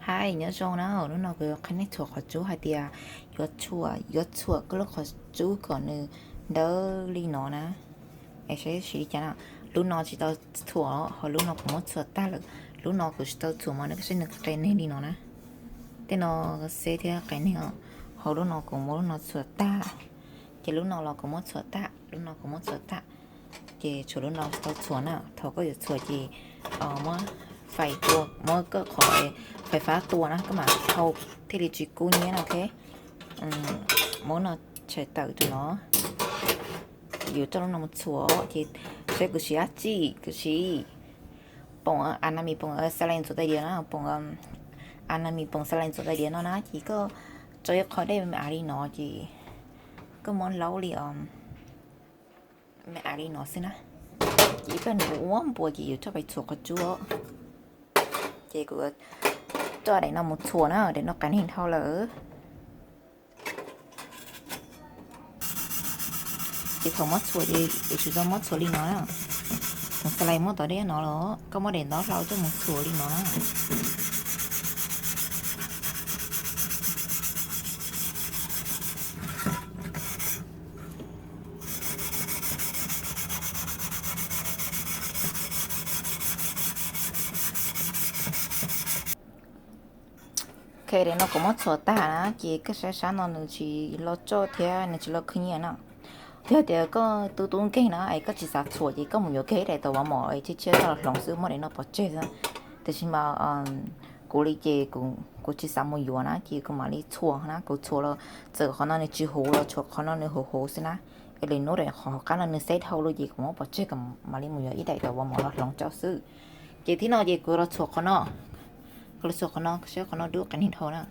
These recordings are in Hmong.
Hais nyob zoo na, hnub no kuv yuav qhia nej txhuam qhov tsub hais tias yuav txhuam, yuav txhuam koj lub qhov tsub kom nws dawb li no na. Es saib siv li cas na. Lub no tsis tau txhuam, ho lub no kuv muab txhuam tag lawm. Lub no kuv tsis tau txhuam mas nws, koj saib nws qias neeg li no na. Tej no xeb thiab qias neeg os. Ho lub no kuv muab lub no txhuam tag, ces lub no los kuv muab txhuam tag, lub no kuv muab txhuam tag. Ces tshuav lub no tau txhuam na. Thaum koj yuav txhuam ces muab fais tua, muab koj qhov fais fab tua na, koj mam hau thiaj li tsis kub hnyiab no, ok. Muab no tshais tawm rau no, ces yus coj lub no mus txhuam ces saib kuv siv dab tsi, kuv siv poom anami, poom xas lais ntxuav tais diav na, poom anami, poom xas lais ntxuav tais diav no na. Ces koj tso ib qho dej me me av li no ces koj muab laub li me av li no xwb na. Ces ib pliag nws ua npuas ces yus coj pais txhuam qhov tsub. Ces kuv coj daim no mus txhuam na, daim no qias neeg dhau lawm. Ces thaum muab txhuam ces yuav tsum tau muab txhuam li no na. Poom xas lais muab tom dej no los koj muab daim ntaub hlau coj mus txhuam li no na. Ok, daim no kuv muab txhuam tag na, ces koj saib sab no nws tsis los tsoj thiab nws tsis los khwv nyiaj na. Yog tias koj tu tub nkeeg na es koj tsis xav txhuam ces koj mus yuav kiag ib daim tau vov mom es tshiab tshiab coj los hloov xwb, muab daim no pov tseg xwb. Tiam sis mas kuv li ces kuv tsis xav mus yuav na, ces kuv mam li txhuam na, kuv txhuam los txawm qhov no nws tsis huv los tsuas qhov no nws huv huv xwb na. Es lwm hnub daim qhov hauv qab no nws xeb dhau lawm ces kuv muab pov tseg, kuv mam li mus yuav ib daim tau vov mom los hloov rau xwb. Ces thib no ces kuv los txhuam qhov no, kuv los txhuam qhov no, saib qhov no dub qias neeg dhau na.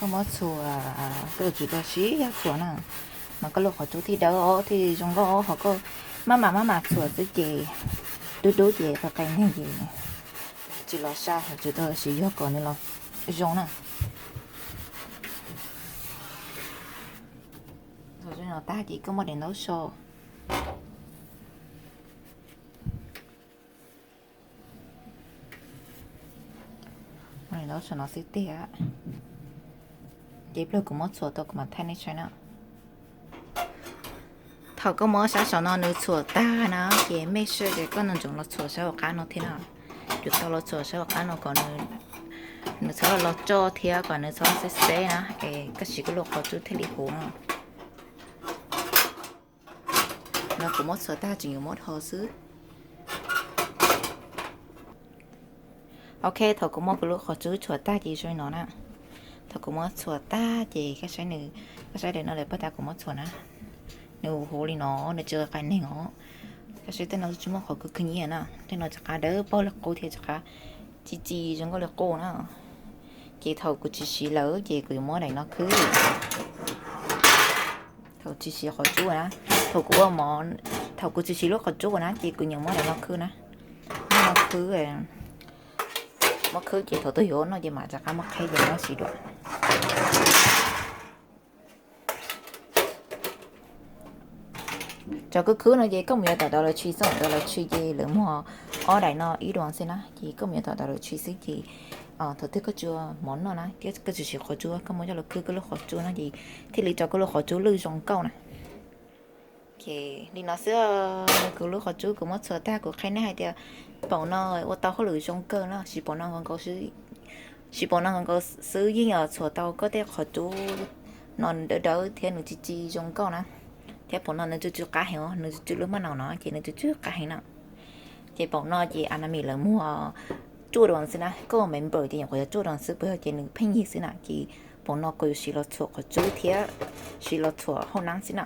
Koj muab txhuam, koj yuav tsum tau siv yam txhuam na, mas koj lub qhov tsub thiaj dawb os, thiaj zoo nkauj os. Ho koj maj mam maj mam txhuam xwb ces dub dub ces qias qias neeg ces tsis los sai, yuav tsum tau siv yam kom nws los zoo na. Txhuam zoo no tag ces koj muab daim ntaub so. Muab daim ntaub so no xwb tiag. Ces ib pliag kuv muab txhuam tau kuv mam thaij nej saib na. Thaum koj muab sab saum no nws txhuam tag na, ces make sure tias koj nco ntsoov los txhuam sab hauv qab no thiab na. Yuav tau los txhuam sab hauv qab no kom nws txhob los tsoj thiab kom nws txhob xeb xeb na, es koj siv koj lub qhov tsub thiaj li huv no. No kuv muab txhuam tag, tseem yuav muab dhos xwb. Ok, thaum kuv muab kuv lub qhov tsub txhuam tag ces zoo li no na. Thaum kuv muab txhuam tag ces koj saib nws, koj saib daim no lawm, pab tas kuv muab txhuam na. Nws huv huv li no, nws tsis qias neeg os. Koj saib tej no tsis muaj qhov khwv khwv nyiaj na, tej no rov qab dawb paug li qub thiab rov qab txi txi zoo nkauj li qub na. Ces thaum kuv tsis siv lawm ces kuv yuav muab daim no khwb. Thaum tsis siv qhov tsub na, thaum kuv ua mov, thaum kuv tsis siv lub qhov tsub na ces kuv yuav muab daim no khwb na. Muab no khwb, muab khwb ces thaum twg yuav noj ces mam rov qab muab qheb ces muab siv dua. Cov khwb khwb no ces koj mus yuav tom Dollar Tree xwb, Dollar Tree ces lawv muag ob daim no ib dua xwb na, ces koj mus yuav tom Dollar Tree xwb ces thaum twg koj tsis ua mov noj na thiab koj tsis siv qhov tsub, koj muab coj los khwb koj lub qhov tsub no ces thiaj li rau koj lub qhov tsub lwj zoo nkauj na. Li no xwb, kuv lub qhov tsub kuv muab txhuam tag, kuv qhia nej hais tias poom no ua tau hauj lwm zoo kawg na, siv poom no nkaus nkaus xwb, siv poom no nkaus nkaus xwb yeej yuav txhuam tau koj tej qhov tsub no dawb dawb thiab nws tsis tsis zoo nkauj na. Thiab poom no nws tsw tsw qab heev, nws tsw tsw lub maj naus no ces nws tsw tsw qab heev na. Ces poom no ces Anami lawv muag cuaj dua xwb na, koj member ces nyuam qhuav yog cuaj dua xwb, puas yog ces nws pheej yig xwb na. Ces poom no koj yuav siv los txhuam qhov tsub thiab siv los txhuam hauj lwm xwb na.